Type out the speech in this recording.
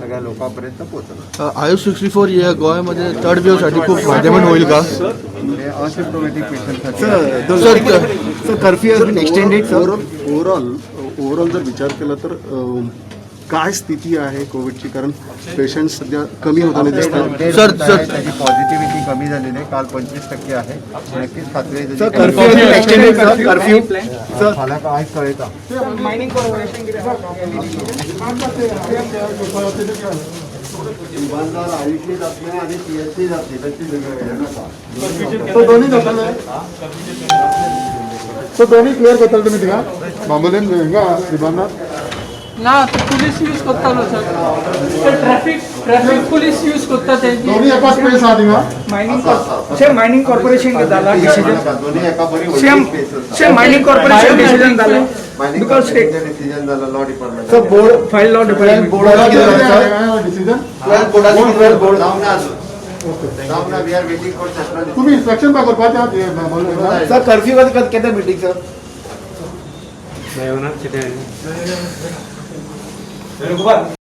सगळ्या लोकांपर्यंत पोहोचणार. आयुष 64 या गोव्यामध्ये थर्ड वेव्हसाठी खूप फायदेमंद होईल का? हे asymptomatic पेशंटसाठी. Sir. Sir, curfew has been extended, sir. Overall जर विचार केला तर काय स्थिती आहे कोविडची? कारण पेशंट सध्या कमी होताना दिसतात. अपडेट सर, होत आहे, सर. त्याची पॉझिटिव्हिटी कमी झालेली आहे. काल 25% आहे. नक्कीच खात्री आहे सर, त्याची. Curfew has been extended, sir. Curfew, sir. मला काय कळतं? Mining corporation. इमानदार आयुषी जातले आणि सीएससी जातली, तर ती वेगळं नका. सो दोन्ही जातले, सो दोन्ही क्लिअर करताले तुमी थिंगा बांबोलीन हिंगा रिबांदार. ना, ते पुलीस यूज करतालो सर, ते ट्रॅफिक पुलीस यूज करता ते. दोन्ही एका स्पेस आहा थिंगा. मायनिंग. सेम मायनिंग कॉर्पोरेशन झाला डिसिजन. दोन्ही एका बरी same same mining corporation decision झालं. मायनिंग because decision झालं law department. Sir, board file law department. बोर्डाला किती झालं, सर? डिसिजन 12 बोर्ड जावंक ना अजून, जावंक ना. We are waiting for central. तुम्ही इन्स्पेक्शन पा करपाचें बांबोलीन. सर, कर्फ्यू कधी केन्ना मिटींग, सर?